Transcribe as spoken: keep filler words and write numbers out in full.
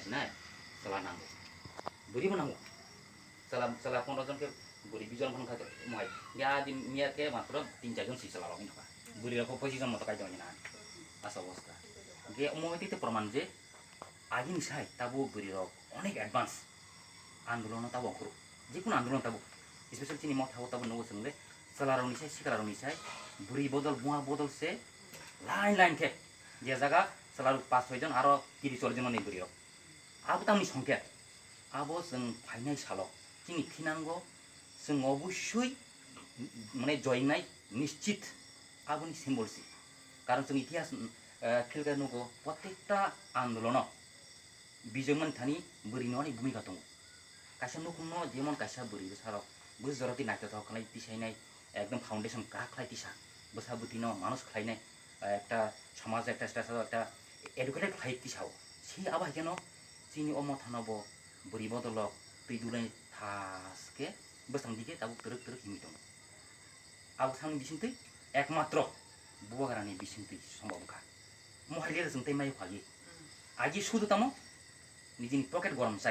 Nai, chwla nango. Bwrwi bo nango. Chwla, chwla pondro jon khe bwrwi bish jon phano kha mohai. Ya di miya khe matro tin char jon si chwla rok wngkha. Bwrwi rok bo pochis jon moto kai tongo na. Asa obostha. Ge omo tei te proman je agini sai tabo bwrwi rok onek advance andolono tabo ongkhoro. Jekunu andolon tabo. Especially chini motha o tabo nugo chwng le chwla rok ni sai sikla rok ni sai bwrwi bodol buma bodol se line line khe. Je jaga chwla rok pas soi jon aro tiri chori jon ni bwrwi rok. Abo tamni songkhe, abo chwng phainai salo chini thinango chwng obossoi, mane, joingnai nischit, aboni symbol si. Karon chwng itihas, eh, khilkhe nugo, protekta andolono bijong mani thani bwrwini onek bhumika tongo. Kaisa nukhungno jemon kaisa bwrwi bwsarok bwsajora twi naithothok khlai tisainai, ekdom foundation kwrak khlai tisa, bwsa bwtwino manuj khlainai, ekta somaj, ekta state o ekta educated khlai tisao. Se abo hai kheno chini o mothano bo bwrwi bodolok twi dulai thaske bwsang dike tabuk twrwk twrwk himwi tongo. Abo thangni bisingtwi ekmatro bubagrani bisingtwi sombok wngkha. Mohai le chwng tei mayo phagi. Agi sudu tamo nijini pocket gorom chai.